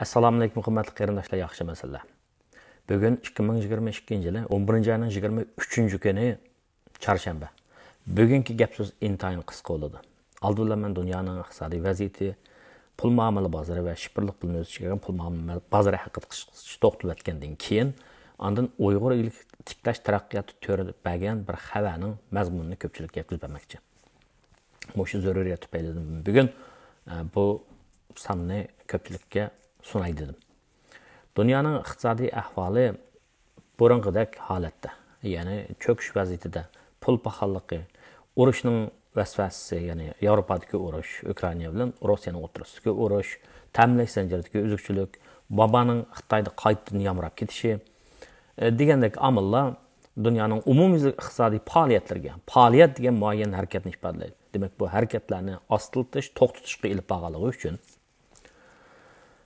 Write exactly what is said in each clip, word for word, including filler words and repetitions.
ئەسسالامۇئەلەيكۇم، ھۆرمەتلىك قېرىنداشلار، ياخشىمۇسىلەر؟ بۈگۈن ئىككى مىڭ يىگىرمە ئىككىنچى يىلى ئون بىرىنچى ئاينىڭ يىگىرمە ئۈچىنچى كۈنى، چارشەنبە. بۈگۈنكى گەپ سۆز ئىنتايىن قىسقا بولىدۇ. ئالدى بىلەن مەن دۇنيانىڭ ئىقتىسادىي ۋەزىيىتى، پۇل مۇئامىلە بازىرى ۋە شىپىرلىق پۇلنى ئۆز ئىچىگە ئالغان پۇل مۇئامىلە بازىرى ھەققىدە قىسقىچە توختىلىپ ئۆتكەندىن كېيىن، ئاندىن ئۇيغۇر ئىگىلىك تىكلەش تەرەققىياتى تۈرىدە بەرگەن بىر خەۋەرنىڭ مەزمۇنىنى كۆپچىلىككە يەتكۈزۈپ بەرمەكچى. مۇشۇ زۆرۈرىيەت تۈپەيلىدىن بۈگۈن، ئە، بۇ ساننى كۆپچىلىككە سۇناي دېدىم. دۇنيانىڭ ئىقتىسادىي ئەھۋالى بۇرۇنقىدەك ھالەتتە، يەنى چۆكۈش ۋەزىيىتىدە، پۇل پاخاللىقى، ئۇرۇشنىڭ ۋەسۋەسىسى، يەنى ياۋروپادىكى ئۇرۇش، ئۇكرائىنا بىلەن روسىيەنىڭ ئوتتۇرىسىدىكى ئۇرۇش، تەمىنلەش زەنجىرىدىكى ئۈزۈكچىلىك، ۋابانىڭ خىتايدا قايتىدىن يامراپ كېتىشى، ئە، دېگەندەك ئامىللار دۇنيانىڭ ئومۇميۈزلۈك ئىقتىسادىي پائالىيەتلىرىگە، پائالىيەت دېگەن مۇئەييەن ھەرىكەتنى ئىپادىلەيدۇ. دېمەك، بۇ ھەرىكەتلەرنى ئاستىلىتىش، توختىتىشقا ئېلىپ بارغانلىقى ئۈچۈن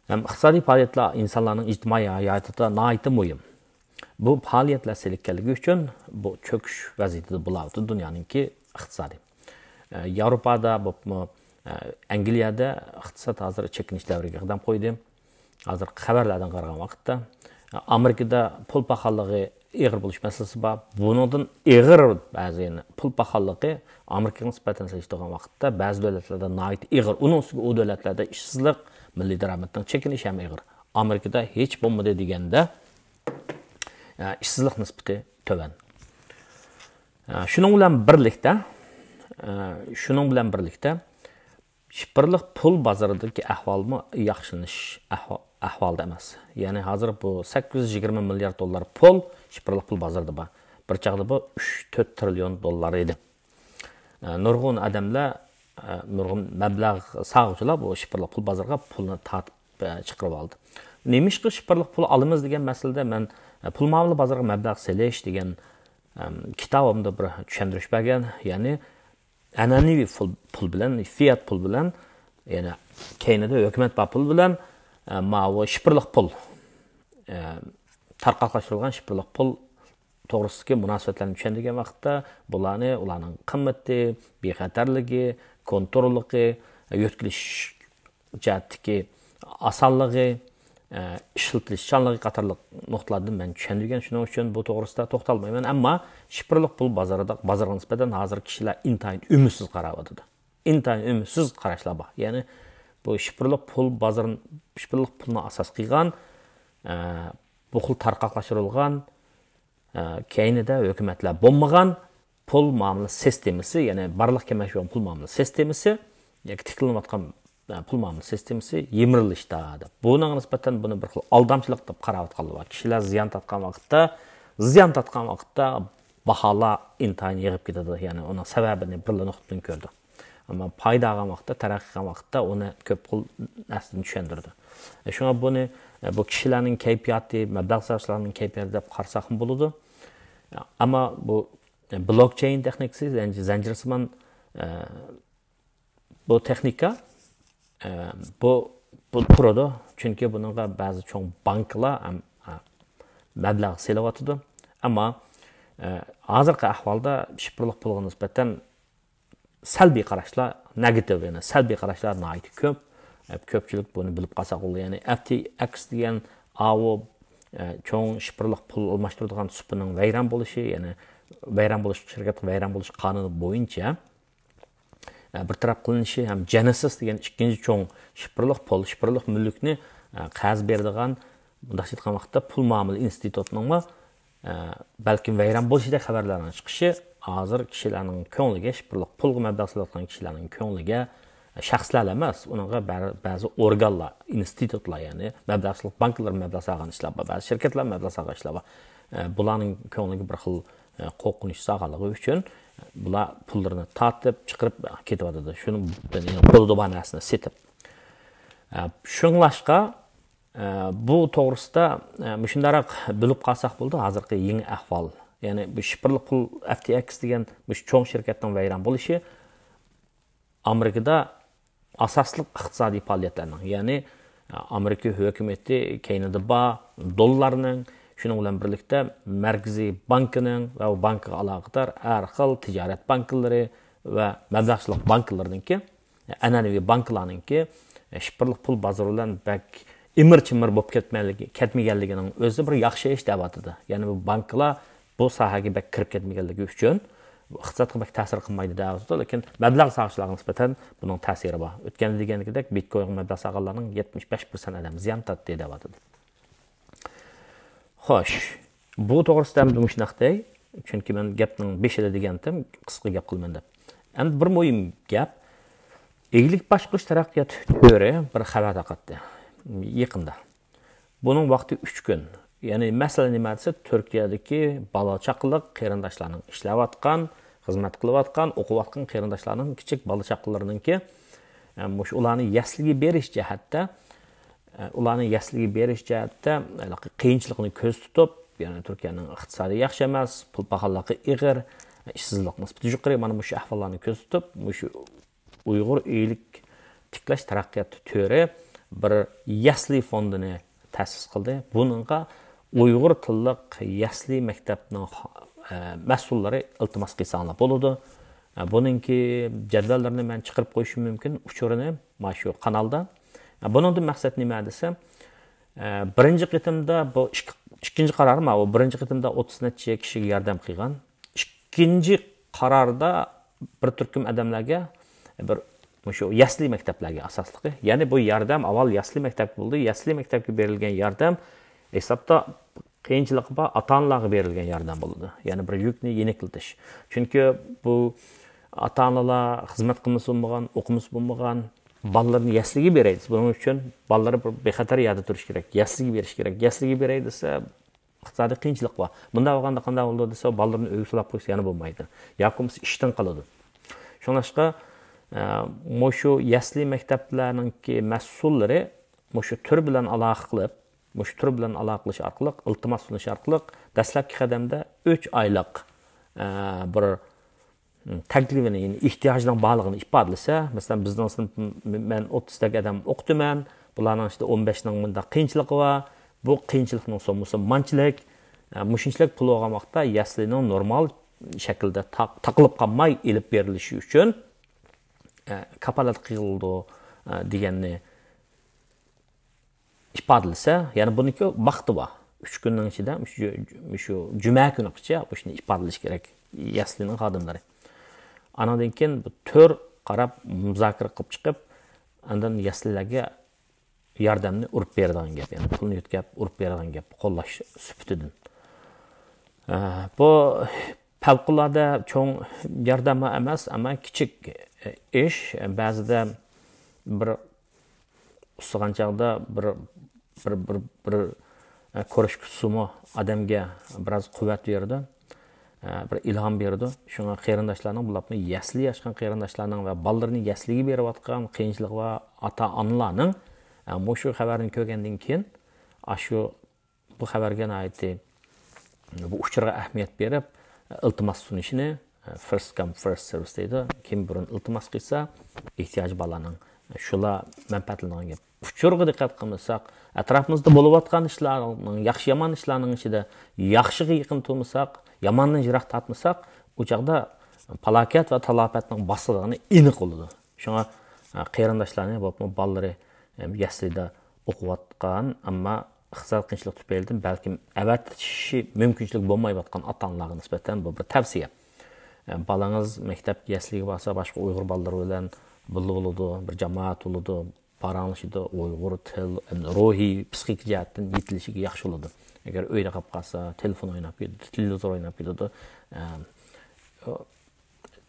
ھەم ئىقتىسادىي پائالىيەتلەر ئىنسانلارنىڭ ئىجتىمائىي ھاياتىدا ناھايىتى مۇھىم. بۇ پائالىيەتلەر سېلىككەنلىكى ئۈچۈن بۇ چۆكۈش ۋەزىيىتىدە بولاۋاتىدۇ دۇنيانىڭكى ئىقتىسادى. ئە، ياۋروپادا بولۇپمۇ، ئە، ئەنگلىيەدە ئىقتىساد ھازىر چېكىنىش دەۋرىگە قەدەم قويدى. ھازىرقى خەۋەرلەردىن قارىغان ۋاقىتتا، ئامېرىكىدا پۇل پاخاللىقى ئېغىر بولۇش مەسىلىسى بار. بۇنىڭدىن ئېغىر بەزى، يەنى پۇل پاخاللىقى ئامېرىكىغا نىسبەتەن سېلىشتۇرغان ۋاقىتتا بەزى دۆلەتلەردە ناھايىتى ئېغىر. ئۇنىڭ ئۈستىگە ئۇ دۆلەتلەردە ئىشسىزلىق، مىللىي دارامەتنىڭ چېكىنىشى ھەم ئېغىر. ئامېرىكىدا ھېچ بولمىدى دېگەندە، ئە، ئىشسىزلىق نىسبىتى تۆۋەن. ئە، شۇنىڭ بىلەن بىرلىكتە، ئە، شۇنىڭ بىلەن بىرلىكتە، شىفىرلىق پۇل بازىرىدىكى ئەھۋالمۇ ياخشىلىنىش ئەھۋا-، ئەھۋالدا ئەمەس. يەنى ھازىر بۇ سەككىز يۈز يىگىرمە مىليارد دوللار پۇل شىفىرلىق پۇل بازىرىدا بار. بىر چاغدا بۇ ئۈچ تۆت تىرىليون دوللار ئىدى. ئە، نۇرغۇن ئادەملەر، ئە، نۇرغۇن مەبلەغ سالغۇچىلار بۇ شىفىرلىق پۇل بازىرىغا پۇلنى تارتىپ، ئە، چىقىرىپ ئالدى. نېمىشقا شىفىرلىق پۇل ئالىمىز دېگەن مەسىلىدە مەن، ئە، پۇل مۇئامىلە بازىرىغا مەبلەغ سېلىش دېگەن، ئەم، كىتابىمدا بىر چۈشەندۈرۈش بەرگەن. يەنى ئەنئەنىۋى پۇل، پۇل بىلەن، فىئات پۇل بىلەن، يەنى كەينىدە ھۆكۈمەت بار پۇل بىلەن، ئە، ماۋۇ شىفىرلىق پۇل، ئە، تارقاقلاشتۇرۇلغان شىفىرلىق پۇل توغرىسىدىكى مۇناسىۋەتلەرنى چۈشەندۈرگەن ۋاقىتتا، بۇلارنى، ئۇلارنىڭ قىممىتى، بىخەتەرلىكى، كونتروللۇقى، يۆتكىلىش جەھەتتىكى ئاسانلىقى، ئە، ئىشلىتىلىشچانلىقى قاتارلىق نۇقتىلاردىن مەن چۈشەندۈرگەن. شۇنىڭ ئۈچۈن بۇ توغرىسىدا توختالمايمەن. ئەمما شىفىرلىق پۇل بازىرىدا، بازارغا نىسبەتەن ھازىر كىشىلەر ئىنتايىن ئۈمىدسىز قاراۋاتىدۇ. ئىنتايىن ئۈمىدسىز قاراشلار بار. يەنى بۇ شىفىرلىق پۇل بازىرىنى، شىفىرلىق پۇلنى ئاساس قىلغان، ئە، بۇ خىل تارقاقلاشتۇرۇلغان، ئە، كەينىدە ھۆكۈمەتلەر بولمىغان پۇل مۇئامىلە سىستېمىسى، يەنى بارلىققا كەلمەكچى بولغان پۇل مۇئامىلە سىستېمىسى ياكى تىكلىنىۋاتقان، ئە، پۇل مۇئامىلە سىستېمىسى يىمىرىلىشتا دەپ. بۇنىڭغا نىسبەتەن بۇنى بىر خىل ئالدامچىلىق دەپ قاراۋاتقانلار بار. كىشىلەر زىيان تارتقان ۋاقىتتا، زىيان تارتقان ۋاقىتتا باھالار ئىنتايىن يېغىپ كېتىدۇ. يەنى ئۇنىڭ سەۋەبىنى بىرلا نۇقتىدىن كۆردۇق. ئەمما پايدا ئالغان ۋاقىتتا، تەرەققىي قىلغان ۋاقىتتا ئۇنى كۆپ خىل نەرسىدىن چۈشەندۈرىدۇ. ئە، شۇڭا بۇنى، ئە، بۇ كىشىلەرنىڭ كەيپىياتى، مەبلەغ سالغۇچىلارنىڭ كەيپىياتى دەپ قارىساقمۇ بولىدۇ. ئەمما بۇ، ئە، بلوكچېين تېخنىكىسى، زەنجىر-، زەنجىرسىمان، ئە، بۇ تېخنىكا، ئە، بۇ، بۇ تۇرىدۇ. چۈنكى بۇنىڭغا بەزى چوڭ بانكىلار ھەم، ئە، مەبلەغ سېلىۋاتىدۇ. ئەمما، ئە، ھازىرقى ئەھۋالدا شىفىرلىق پۇلغا نىسبەتەن سەلبىي قاراشلار، نېگاتىپ، يەنى سەلبىي قاراشلار ناھايىتى كۆپ. ئە، كۆپچىلىك بۇنى بىلىپ قالساق بولىدۇ. يەنى ئەف تى ئېكس دېگەن ئاۋۇ، ئە، چوڭ شىفىرلىق پۇل ئالماشتۇرىدىغان سۇپىنىڭ ۋەيران بولۇشى، يەنى ۋەيران بولۇش، شىركەت ۋەيران بولۇش قانۇنى بويىچە، ئە، بىر تەرەپ قىلىنىشى ھەم جېنېسىس دېگەن ئىككىنچى چوڭ شىفىرلىق پۇل، شىفىرلىق مۈلۈكنى، ئە، قەرز بېرىدىغان، مۇنداقچە ئېيتقان ۋاقىتتا پۇل مۇئامىلە ئىنستىتۇتىنىڭمۇ، ئە، بەلكىم ۋەيران بولۇشىدەك خەۋەرلەرنىڭ چىقىشى ھازىر كىشىلەرنىڭ كۆڭلىگە، شىفىرلىق پۇلغا مەبلەغ سېلىۋاتقان كىشىلەرنىڭ كۆڭلىگە، شەخسلەر ئەمەس، ئۇنىڭغا بە-، بەزى ئورگانلار، ئىنستىتۇتلار، يەنى مەبلەغچىلىك بانكىلىرى مەبلەغ سالغان ئىشلار بار، بەزى شىركەتلەر مەبلەغ سالغان ئىشلار بار. ئە، بۇلارنىڭ كۆڭلىگە بىر خىل، ئە، قورقۇنچ سالغانلىقى ئۈچۈن بۇلار پۇللىرىنى تارتىپ، چىقىرىپ كېتىۋاتىدۇ. شۇنى، يەنى قولىدا بار نەرسىنى سېتىپ. ئە، شۇڭلاشقا، ئە، بۇ توغرىسىدا، ئە، مۇشۇنداقراق بىلىپ قالساق بولىدۇ، ھازىرقى يېڭى ئەھۋال. يەنى بۇ شىفىرلىق پۇل، ئەف تى ئېكس دېگەن مۇشۇ چوڭ شىركەتنىڭ ۋەيران بولۇشى ئامېرىكىدا ئاساسلىق ئىقتىسادىي پائالىيەتلەرنىڭ، يەنى، ئە، ئامېرىكا ھۆكۈمىتى كەينىدە بار دوللارنىڭ، شۇنىڭ بىلەن بىرلىكتە مەركىزىي بانكىنىڭ ۋە بۇ بانكىغا ئالاقىدار ھەر خىل تىجارەت بانكىلىرى ۋە مەبلەغچىلىك بانكىلىرىنىڭكى، ئەنئەنىۋى بانكىلارنىڭكى، شىفىرلىق پۇل بازىرى بىلەن بەك ئىمىر چىمىر بولۇپ كەتمەيلىكى، كەتمىگەنلىكىنىڭ ئۆزى بىر ياخشى ئىش دەۋاتىدۇ. يەنى بۇ بانكىلار بۇ ساھەگە بەك كىرىپ كەتمىگەنلىكى ئۈچۈن ئىقتىسادقا بەك تەسىر قىلمايدۇ دەۋاتىدۇ، لېكىن مەبلەغ سالغۇچىلارغا نىسبەتەن بۇنىڭ تەسىرى بار. ئۆتكەندە دېگەندەك، بىتكوينغا مەبلەغ سالغانلارنىڭ يەتمىش بەش پىرسەنت ئادەم زىيان تارتتى دەۋاتىدۇ. خوش، بۇ توغرىسىدا ئەمدى مۇشۇنداق دەي، چۈنكى مەن گەپنىڭ بېشىدا دېگەنتىم، قىسقا گەپ قىلىمەن دەپ. ئەمدى بىر مۇھىم گەپ، ئىگىلىك باشقۇرۇش تەرەققىيات تۈرى بىر خەۋەر تارقاتتى يېقىندا. بۇنىڭ ۋاقتى ئۈچ كۈن. يەنى مەسىلە نېمە دېسە، تۈركىيەدىكى بالا چاقىلىق قېرىنداشلارنىڭ ئىشلەۋاتقان، خىزمەت قىلىۋاتقان، ئوقۇۋاتقان قېرىنداشلارنىڭ، كىچىك بالا چاقىلىرىنىڭكى، ئە، مۇشۇ ئۇلارنى يەسلىگە بېرىش جەھەتتە، ئە، ئۇلارنى يەسلىگە بېرىش جەھەتتە ھېلىقى قىيىنچىلىقنى كۆزدە تۇتۇپ، يەنى تۈركىيەنىڭ ئىقتىسادى ياخشى ئەمەس، پۇل پاخاللىقى ئېغىر، ئىشسىزلىق نىسبىتى يۇقىرى، مانا مۇشۇ ئەھۋاللارنى كۆزدە تۇتۇپ، مۇشۇ ئۇيغۇر ئىگىلىك تىكلەش تەرەققىيات تۈرى بىر يەسلى فوندىنى تەسىس قىلدى. بۇنىڭغا ئۇيغۇر تىللىق يەسلى مەكتەپنىڭ، ئە، مەسئۇللىرى ئىلتىماس قىلساڭلار بولىدۇ. ئە، بۇنىڭكى جەدۋەللىرىنى مەن چىقىرىپ قويۇشۇم مۇمكىن، ئۇچۇرىنى مانا شۇ قانالدا. ئە، بۇنىڭدىن مەقسەت نېمە دېسە، ئە، بىرىنچى قېتىمدا بۇ ئىككى، ئىككىنچى قارار ما، ئۇ بىرىنچى قېتىمدا ئوتتۇز نەچچە كىشىگە ياردەم قىلغان. ئىككىنچى قاراردا بىر تۈركۈم ئادەملەرگە بىر مۇشۇ يەسلى مەكتەپلەرگە ئاساسلىقى. يەنى بۇ ياردەم ئاۋۋال يەسلى مەكتەپكە بولدى. يەسلى مەكتەپكە بېرىلگەن ياردەم ھېسابتا قىيىنچىلىقى بار ئاتا-ئانىلارغا بېرىلگەن ياردەم بولىدۇ. يەنى بىر يۈكنى يېنىكلىتىش. چۈنكى بۇ ئاتا-ئانىلار خىزمەت قىلمىسا بولمىغان، ئوقۇمىسا بولمىغان، بالىلىرىنى يەسلىگە بېرەي دېسە، بۇنىڭ ئۈچۈن بالىلىرى بىر بىخەتەر يەردە تۇرۇشى كېرەك. يەسلىگە بېرىش كېرەك. يەسلىگە بېرەي دېسە، ئىقتىسادىي قىيىنچىلىق بار. بۇنداق بولغاندا قانداق بولىدۇ دېسە، بالىلىرىنى ئۆيگە سولاپ قويسا يەنە بولمايدۇ. ياكى بولمىسا ئىشتىن قالىدۇ. شۇڭلاشقا، ئە، مۇشۇ يەسلى مەكتەپلەرنىڭكى مەسئۇللىرى مۇشۇ تۈر بىلەن ئالاقە قىلىپ، مۇشۇ تۈر بىلەن ئالاقىلىشىش ئارقىلىق، ئىلتىماس سۇنۇش ئارقىلىق دەسلەپكى قەدەمدە ئۈچ ئايلىق، ئە، بىر تەكلىپىنى، يەنى ئېھتىياجىنىڭ بارلىقىنى ئىپادىلىسە، مەسىلەن، بىزنىڭ سىنىپ، مەن ئوتتۇزدەك ئادەم ئوقۇتىمەن، بۇلارنىڭ ئىچىدە ئون بەشنىڭ مۇنداق قىيىنچىلىقى بار، بۇ قىيىنچىلىقنىڭ سوممىسى مانچىلىك، ئە، مۇشۇنچىلىك پۇل بولغان ۋاقىتتا يەسلىنىڭ نورمال شەكىلدە تاق-، تاقىلىپ قالماي ئېلىپ بېرىلىشى ئۈچۈن، ئە، كاپالەت قىلىنىدۇ، ئە، دېگەننى ئىپادىلىسە، يەنى بۇنىڭكى ۋاقتى بار. ئۈچ كۈننىڭ ئىچىدە، مۇشۇ، مۇشۇ جۈمە كۈنىگىچە بۇ ئىشنى ئىپادىلىشى كېرەك يەسلىنىڭ خادىملىرى. ئانىڭدىن كېيىن بۇ تۈر قاراپ مۇزاكىرە قىلىپ چىقىپ، ئاندىن يەسلىلەرگە ياردەمنى ئۇرۇپ بېرىدىغان گەپ، يەنى پۇلنى يۆتكەپ ئۇرۇپ بېرىدىغان گەپ، قوللاش سۈپىتىدىن. ئە، بۇ پەۋقۇلئاددە چوڭ ياردەممۇ ئەمەس، ئەمما كىچىك ئىش. بەزىدە بىر ئۇسسىغان چاغدا بىر، بىر، بىر، بىر، ئە، كورشكا سۇمۇ ئادەمگە بىراز قۇۋۋەت بېرىدۇ، ئە، بىر ئىلھام بېرىدۇ. شۇڭا قېرىنداشلارنىڭ، بولۇپمۇ يەسلى ئاچقان قېرىنداشلارنىڭ ۋە بالىلىرىنى يەسلىگە بېرىۋاتقان قىيىنچىلىقى بار ئاتا-ئانىلارنىڭ، ئە، مۇشۇ خەۋەرنى كۆرگەندىن كېيىن، ئاشۇ بۇ خەۋەرگە ناھايىتى، بۇ ئۇچۇرغا ئەھمىيەت بېرىپ، ئىلتىماس سۇنۇشىنى، first come, first serve دەيدۇ. كىم بۇرۇن ئىلتىماس قىلسا، ئېھتىياجى بارلارنىڭ، شۇلار مەنپەئەتلىنىدىغان گەپ. ئۇچۇرغا دىققەت قىلمىساق، ئەتراپىمىزدا بولۇۋاتقان ئىشلارنىڭ، ياخشى-يامان ئىشلارنىڭ ئىچىدە ياخشىغا يېقىن تۇرمىساق، ياماندىن يىراق تارتمىساق، ئۇ چاغدا پالاكەت ۋە تالاپەتنىڭ باسىدىغىنى ئېنىق بولىدۇ. شۇڭا، ئە، قېرىنداشلارنى، بولۇپمۇ بالىلىرى، ئەم، يەسلىدە ئوقۇۋاتقان، ئەمما ئىقتىساد قىيىنچىلىق تۈپەيلىدىن بەلكىم ئەۋەتىشى مۇمكىنچىلىك بولمايۋاتقان ئاتا-ئانىلارغا نىسبەتەن بۇ بىر تەۋسىيە. ئە، بالىڭىز مەكتەپ يەسلىگە بارسا، باشقا ئۇيغۇر بالىلىرى بىلەن بىللە بولىدۇ، بىر جامائەت بولىدۇ، پاراڭلىشىدۇ، ئۇيغۇر تىل، ئەمدى روھىي، پسىخىك جەھەتتىن يېتىلىشىگە ياخشى بولىدۇ. ئەگەر ئۆيدە قېلىپ قالسا، تېلېفون ئويناپ كېتىدۇ، تېلېۋىزور ئويناپ كېتىدۇ. ئە،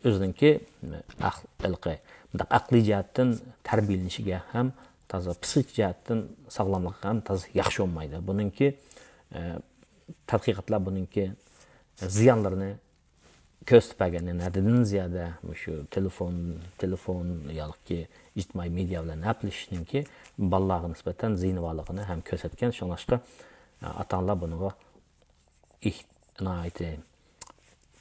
ئۆزىنىڭكى ئەخ-، ھېلىقى مۇنداق ئەقلىي جەھەتتىن تەربىيەلىنىشىگە ھەم تازا پسىخىك جەھەتتىن ساغلاملىقىغا ھەم تازا ياخشى بولمايدۇ. بۇنىڭكى، ئە، تەتقىقاتلار بۇنىڭكى زىيانلىرىنى كۆرسىتىپ بەرگەن. يەنى ھەددىدىن زىيادە مۇشۇ تېلېفون، تېلېفون ياكى ئىجتىمائىي مېدىيا بىلەن ھەپىلىشىشنىڭكى بالىلارغا نىسبەتەن زىيىنى بارلىقىنى ھەم كۆرسەتكەن. شۇڭلاشقا، ئە، ئاتا-ئانىلار بۇنىڭغا ئېھ-، ناھايىتى،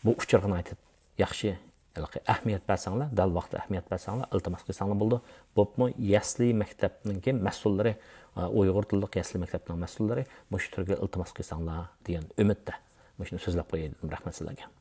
بۇ ئۇچۇرغا ناھايىتى ياخشى، ھېلىقى ئەھمىيەت بەرسەڭلار، دەل ۋاقتىدا ئەھمىيەت بەرسەڭلار، ئىلتىماس قىلساڭلار بولىدۇ. بولۇپمۇ يەسلى مەكتەپنىڭكى مەسئۇللىرى، ئۇيغۇر تىللىق يەسلى مەكتەپنىڭ مەسئۇللىرى مۇشۇ تۈرگە ئىلتىماس قىلساڭلار دېگەن ئۈمىدتە مۇشۇنى سۆزلەپ قوياي دېدىم. رەھمەت سىلەرگە.